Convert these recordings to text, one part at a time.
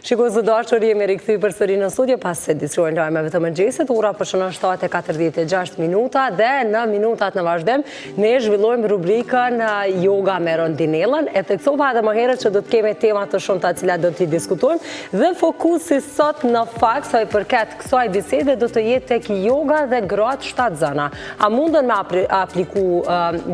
Shikues të dashur, jemi rikthy përsëri në studio pas edicionit lajmeve të mëngjesit. Ora po shënon 7:46 minuta dhe në minutat në vazhdim ne zhvillojmë rubrikën Yoga me Rondinellën. E theksova edhe më herët që do të kemi tema të shumta të cilat do t'i diskutojmë dhe fokusi sot në fakt sa i përket kësaj bisede do të jetë tek yoga dhe gratë shtatzëna. A mundën me apliku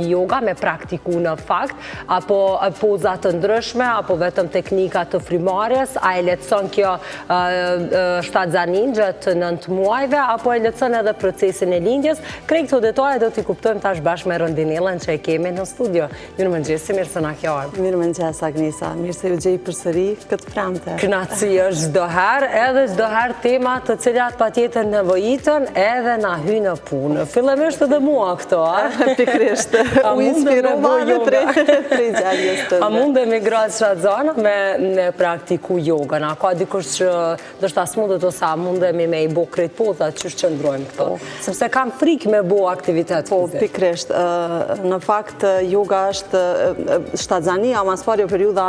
yoga, me praktiku në fakt? apo poza të ndryshme, apo vetëm teknika të frymarrjes, a e lehtëson kjo shtatzaninë gjatë 9 muajve, apo e lehtëson edhe procesin e lindjes, krejt këto detaje do t'i kuptojmë tash bashkë me Rondinellën që e kemi në studio. Mirëmëngjesi, mirë se na ke ardhë. Mirëmëngjes, Agnesa, mirë se ju gjej përsëri këtë të premte. Kënaqësi është çdo herë, edhe çdo herë tema të cilat patjetër nevojiten edhe na hyjnë në punë. Fillimisht edhe mua këto, a? Pikërisht. U inspirova edhe prej prej gjendjes tënde. A mundemi gratë shtatzana me me praktiku jogën? A ka dikush që ndoshta s'mundet ose a mundemi me i bo krejt pozat qysh qëndrojmë këto? Po. Sepse kam frikë me bo aktivitet po, fizik. Po, pikërisht. Në fakt, joga është shtatzania, ma s'pari o periudha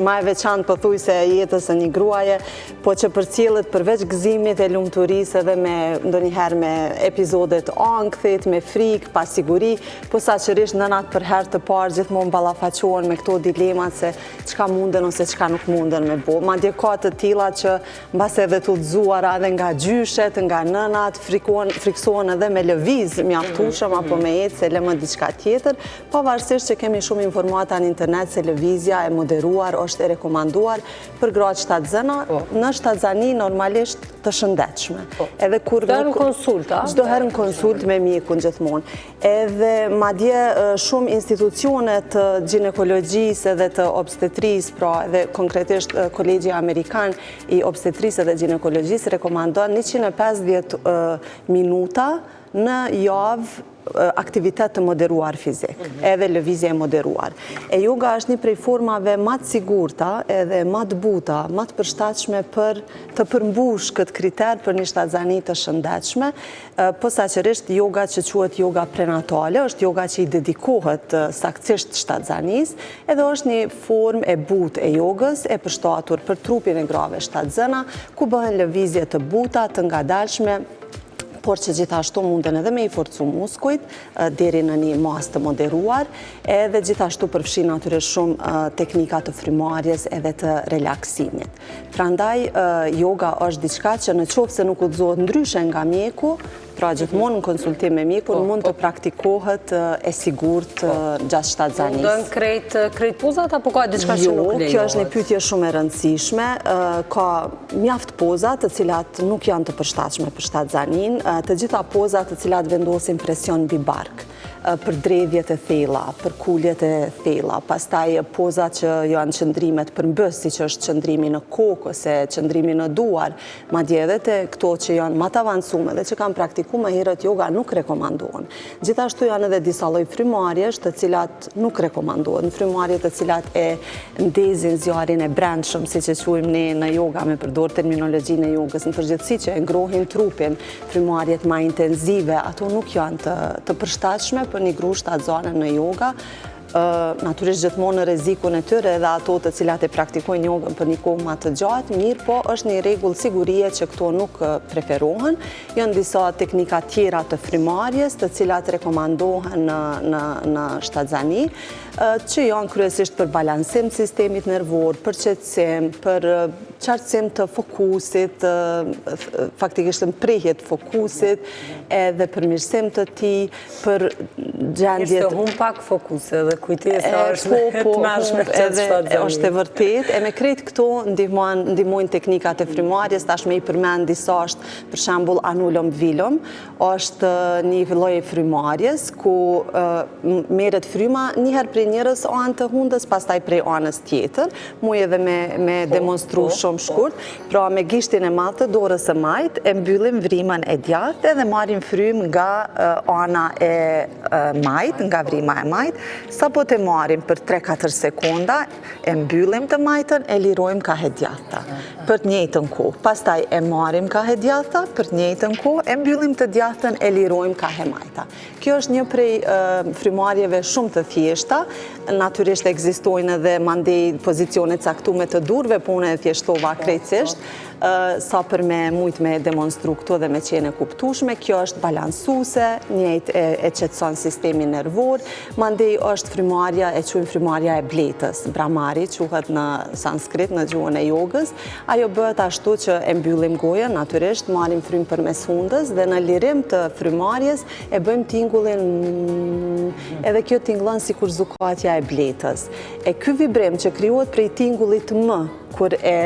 ma e veçantë pothuajse e jetës së një gruaje, po që përcjellet përveç gëzimit e lumturisë edhe me ndonjëherë me epizode të ankthit, me frikë, pasiguri, posaçërisht nënat për herë të parë gjithmonë ballafaqohen me këto dilemat se çka munden ose çka nuk munden me bo. Madje ka të tilla që mbase edhe të udhëzuara edhe nga gjyshet, nga nënat, frikësohen edhe me lëviz mjaftueshëm apo me ecë se le më diçka tjetër, pavarësisht që kemi shumë informata në internet se lëvizja e moderuar është e rekomanduar për gratë shtatzëna, po. në shtatzani normalisht të shëndetshme. Po. Edhe kur Çdo herë në konsultë, a? Çdo herë në konsultë me mjekun gjithmonë. Edhe madje shumë institucione të gjinekologjisë edhe të obstetrisë, pra edhe konkretisht Kolegji Amerikan i Obstetrisë edhe Gjinekologjisë rekomandon 150 minuta në javë aktivitet të moderuar fizik, mhm. edhe lëvizje e moderuar. E yoga është një prej formave ma të sigurta edhe ma të buta, ma të përshtatshme për të përmbush këtë kriter për një shtatzani të shëndetshme, Posaçërisht yoga që quhet yoga prenatale, është yoga që i dedikohet saktësisht shtatzanisë, edhe është një formë e butë e jogës e përshtatur për trupin e grave shtatzëna, ku bëhen lëvizje të buta, të ngadalshme, por që gjithashtu munden edhe me i forcu muskujt deri në një masë të moderuar, edhe gjithashtu përfshin natyrisht shumë teknika të frymarrjes edhe të relaksimit. Prandaj, yoga është diçka që në qoftë se nuk udhëzohet ndryshe nga mjeku, pra gjithmonë në konsultim me mjekun, po, mund të po. praktikohet e sigurt po. gjatë shtatzanisë. Munden krejt, krejt pozat, apo ka diçka që nuk jo, lejohet? Jo, kjo është një pyetje shumë e rëndësishme. Ka mjaft poza të cilat nuk janë të përshtatshme për shtatzaninë, të gjitha pozat të cilat vendosin presion mbi bark. për dredhjet e thella, për kuljet e thella, pastaj poza që janë qëndrimet përmbys, siç është qëndrimi në kokë ose qëndrimi në duar, madje edhe te këto që janë ma të avancume dhe që kanë praktiku më herët yoga nuk rekomandohen. Gjithashtu janë edhe disa lloj frymarrjesh të cilat nuk rekomandohen, frymarrje të cilat e ndezin zjarrin e brendshëm, siç e quajmë ne në yoga me përdor terminologjinë e jogës, në përgjithësi që e ngrohin trupin, Frymarrjet ma intenzive, ato nuk janë të, të përshtatshme për një gru shtatzane në yoga, natyrisht gjithmonë në rrezikun e tyre edhe ato të cilat e praktikojnë jogën për një kohë ma të gjatë, mirëpo është një rregull sigurie që këto nuk preferohen. Janë disa teknika tjera të frymarrjes të cilat rekomandohen në, në, në shtatzani, që janë kryesisht për balansim të sistemit nervor, për qetësim, për qartësim të fokusit, faktikisht mprehje të fokusit, edhe përmirësim të tij, për gjendjet... Mirë se humb pak fokus edhe kujtesa është po, po, e tmerrshme gjatë shtatzanisë. Është e vërtetë, e me krejt këto ndihmojnë teknikat e frymarrjes, tash me i përmend disa është për shembull anulom vilom, është një lloj e frymarrjes ku merret fryma njëherë prej njërës anë të hundës, pastaj prej anës tjetër, Muj edhe me, me po, demonstru po, shumë po. shkurt. Pra me gishtin e madh të dorës së majtë e mbyllim vrimën e djathtë edhe marrim frymë nga ana e majtë, nga vrima e majtë. Sa Sapo të marrim për 3-4 sekonda, e mbyllim të majtën, e lirojmë kah e djathta. Për të njëjtën kohë. Pastaj e marrim kah e djathta, për të njëjtën kohë, e mbyllim të djathtën, e lirojmë kah e majta. Kjo është një prej frymarrjeve shumë të thjeshta, natyrisht ekzistojnë edhe mandej pozicione caktume të durve, po unë e thjeshtova po, krejtësisht, po. sa për me mujtë me demonstru këtu dhe me qenë e kuptushme, kjo është balansuse, njëjtë e, e qetëson sistemin nervor, mandej është frymarrja, e quajmë frymarrja e bletës, bhramari, quhet në sanskrit, në gjuhën e jogës, ajo bëhet ashtu që e mbyllim gojën, natyrisht, marrim frymë përmes hundës dhe në lirim të frymarrjes, e bëjmë tingullin edhe kjo tingëllon sikur zukatja e bletës. E ky vibrim që krijohet prej tingullit m, kur e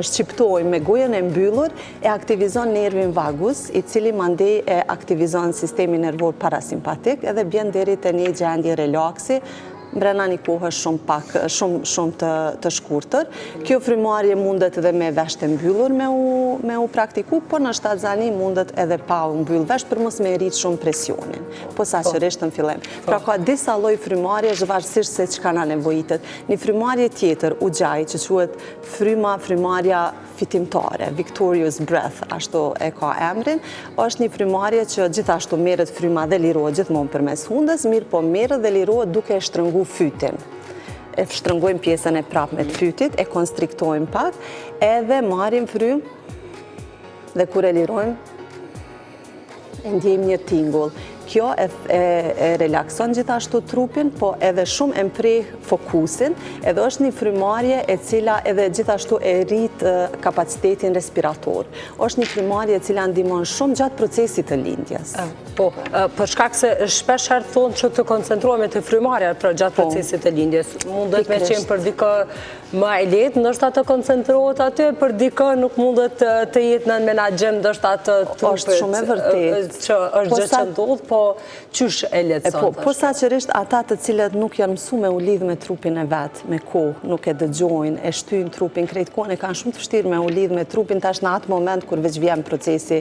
shqiptojmë me gojën e mbyllur, e aktivizon nervin vagus, i cili mandej e aktivizon sistemin nervor parasimpatik edhe bjen deri te një gjendje relaksi, mbrena një kohë shumë pak, shumë, shumë të, të shkurtër. Kjo frymarrje mundet edhe me veshët e mbyllur me u, me u praktiku, po në shtatzani mundet edhe pa u mbyll veshët për mos me rritë shumë presionin, posaçërisht në fillim. Pra ka disa lloj frymarrjesh varësisht se çka na nevojitet. Një frymarrje tjetër, ujjayi, që quhet fryma, frymarrja fitimtare, victorious breath, ashtu e ka emrin, është një frymarrje që gjithashtu merret fryma dhe lirohet gjithmonë përmes hundës, mirëpo merret dhe lirohet duke e shtrëngu fytin. E shtrëngojmë pjesën e prapme të fytit, e konstriktojmë pak, edhe marrim frymë dhe kur e lirojmë, e ndjejmë një tingull. Kjo e, e, e relakson gjithashtu trupin, po edhe shumë e mpreh fokusin, edhe është një frymarrje e cila edhe gjithashtu e rrit kapacitetin respirator. Është një frymarrje e cila ndihmon shumë gjatë procesit të lindjes. Po, për shkak se shpesh herë thonë që të koncentrohemi te frymarrja pra gjatë po. procesit të lindjes. Mundet me qenë për dikë Më e lehtë, ndoshta të koncentrohet aty, për dikë nuk mundet të jetë në menaxhim, ndoshta të trupit. Është shumë e vërtetë. Që është gjë që ndodh, po qysh e lehtëson po, Posaçërisht ata të cilët nuk janë mësu me u lidh me trupin e vet, me kohë, nuk e dëgjojnë, e shtyjnë trupin krejt kohën, e kanë shumë të vështirë me u lidh me trupin tash në atë moment kur veç vjen procesi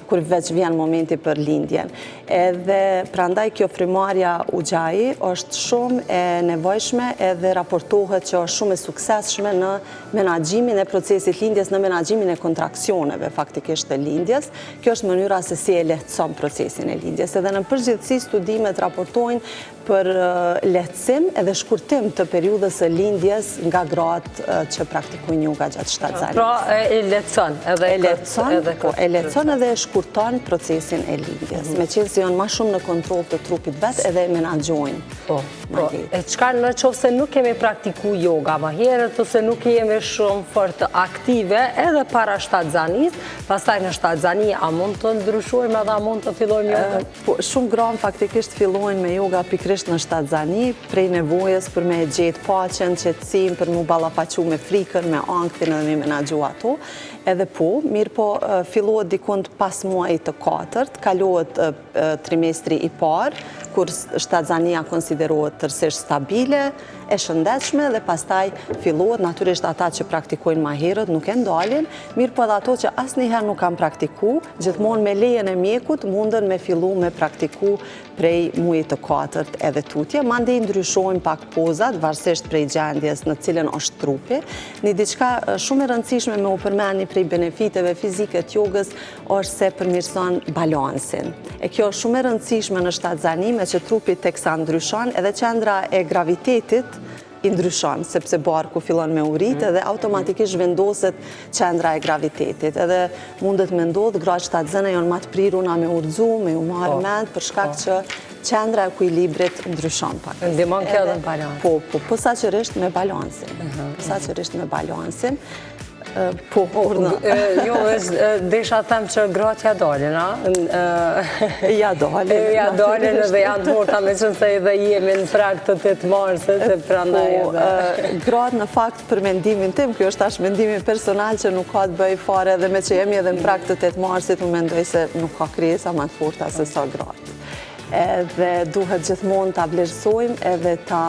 kur veç vjen momenti për lindjen. Edhe prandaj kjo frymarrja Ujjayi është shumë e nevojshme edhe raportohet që është shumë e suksesshme në menaxhimin e procesit lindjes, në menaxhimin e kontraksioneve faktikisht të lindjes. Kjo është mënyra se si e lehtëson procesin e lindjes. Edhe në përgjithësi studimet raportojnë për lehtësim edhe shkurtim të periudhës së lindjes nga gratë që praktikojnë yoga gjatë shtatzanisë. Pra e lehtëson edhe e lehtëson, edhe po, e lehtëson edhe e shkurton procesin e lindjes. Mm -hmm. Meqenëse janë ma shumë në kontroll të trupit vet edhe e menaxhojnë. Po, po. E çka në qoftë se nuk kemi praktiku yoga më herët ose nuk jemi shumë fort aktive edhe para shtatzanisë, pastaj në shtatzani a mund të ndryshojmë edhe a mund të fillojmë yoga? Po, shumë gra faktikisht fillojnë me yoga pikërisht në shtatzani, prej nevojës për me gjetë paqen, qetësinë, për mu ballafaqu me frikën, me ankthin edhe me menaxhu ato. Edhe po, mirëpo fillohet dikund pas muajit të katërt, kalohet trimestri i parë, kur shtatzania konsiderohet tërësisht stabile, e shëndetshme dhe pastaj fillohet natyrisht ata që praktikojnë ma herët nuk e ndalin, mirëpo edhe ato që asnjëherë nuk kanë praktiku, gjithmonë me lejen e mjekut mundën me fillu me praktiku prej mujit të katërt edhe tutje, mandej ndryshojnë pak pozat, varësisht prej gjendjes në cilën është trupi. Një diçka shumë e rëndësishme me u përmend një prej benefiteve fizike të jogës është se përmirëson balansin. E kjo është shumë e rëndësishme në shtatzani, meqë trupi teksa ndryshon, edhe qendra e gravitetit i ndryshon, sepse barku fillon me u rrit mm. edhe automatikisht vendoset qendra e gravitetit. Edhe mundet me ndodhë, gratë shtatzëna janë ma të priruna me u rrëzu, me u marrë po, mend, për shkak po. që qendra e ekuilibrit ndryshon pak. Ndihmon kjo edhe në balans. Po, po, posaçërisht me balansin. Mhm, posaçërisht me balansin. Po, urdhno. Jo, desha të them që gratë ja dalin, a? Ja dalin. Ja dalin edhe janë të forta, meqenëse edhe jemi në prag të 8 marsit, e prandaj po, edhe. Gratë në fakt për mendimin tim, kjo është tash mendimi personal që nuk ka të bëjë fare edhe meqë jemi edhe në prag të 8 marsit, unë mendoj se nuk ka krijesa ma të forta se sa gratë. Edhe duhet gjithmonë ta vlerësojmë edhe ta...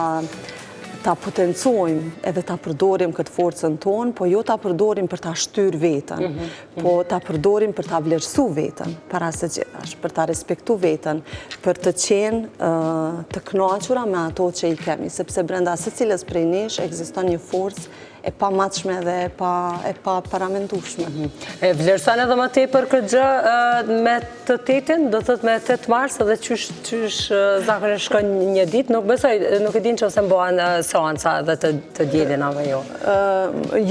Ta potencojmë edhe ta përdorim këtë forcën tonë, po jo ta përdorim për ta shtyrë veten, mhm, mhm. po ta përdorim për ta vlerësu veten, para së gjithash, për ta respektu veten, për të qenë të knaqura me ato që i kemi, sepse brenda secilës prej nesh ekziston një forcë e pamatshme dhe e pa e paparamendueshme. Mhm. E vlerëson edhe më tepër këtë gjë me të tetin, do të thotë me 8 mars edhe qysh qysh zakonisht shkon një ditë, nuk besoj, nuk e di nëse mbahen seanca edhe të të dielën apo jo.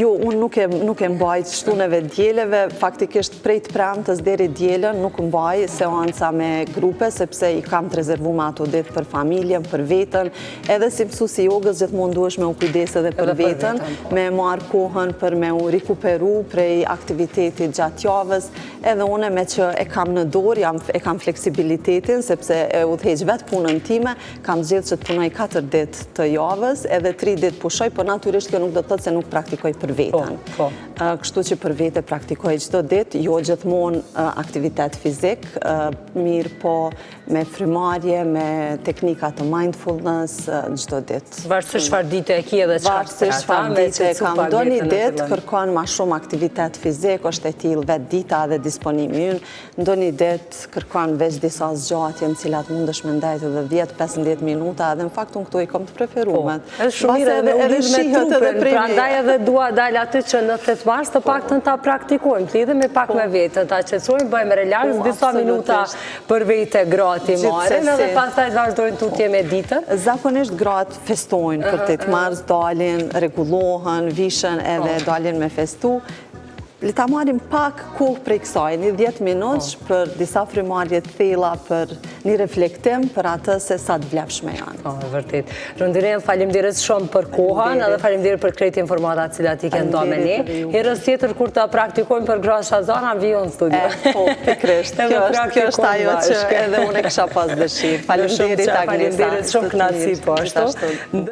Jo, unë nuk e nuk e mbaj të shtuneve dieleve, faktikisht prej të premtës deri dielën nuk mbaj seanca me grupe sepse i kam të rezervume ato ditë për familjen, për veten, Edhe si mësues i jogës gjithmonë duhesh me u kujdes edhe për veten, po. me marrë kohën për me u rikuperu prej aktivitetit gjatë javës, edhe une meqë e kam në dorë, jam, e kam fleksibilitetin, sepse e udhëheq vetë punën time, kam zgjedhë që të punoj 4 ditë të javës, edhe 3 ditë pushoj, po natyrisht kjo nuk do të thotë se nuk praktikoj për po, veten. Po. Kështu që për vete praktikoj çdo ditë, jo gjithmonë aktivitet fizik, mirëpo me frymarrje, me teknika të mindfulness, çdo ditë. Varësisht çfarë dite e ki edhe çka të Varësisht çfarë dite e kam. Ndonjë ditë kërkon ma shumë aktivitet fizik, është e tillë vetë dita dhe disponimi ynë. Ndonjë ditë kërkon veç disa zgjatje në cilat mundesh me ndejt edhe 10-15 minuta, edhe në fakt unë këto i kom të preferume. Po, është shumë mirë edhe u lidh me trupin, prandaj edhe dua dal aty që në 8 mars të paktën ta praktikojmë, të lidhemi pak po. me veten, ta qetësojmë, bëjmë relaks, po, disa minuta për vete gratë i marrin edhe pastaj të vazhdojnë tutje me ditën? Zakonisht gratë festojnë për 8 mars, dalin, rregullohen, vishen edhe po. dalin me festu. Le ta marrim pak kohë prej kësaj, një 10 minutësh po. për disa frymarrje të thella, për një reflektim për atë se sa të vlefshme janë. Po, e vërtetë. Rondinel, faleminderit shumë për kohën edhe faleminderit për krejt informatat të cilat i ke nda me ne. Herës tjetër kur të praktikojmë për gratë shtatzana, vij në studio. Po, pikërisht. Kjo është, kjo është ajo që edhe unë e kisha pas dëshirë. Faleminderit Agnesa. Faleminderit shumë kënaqësi po ashtu.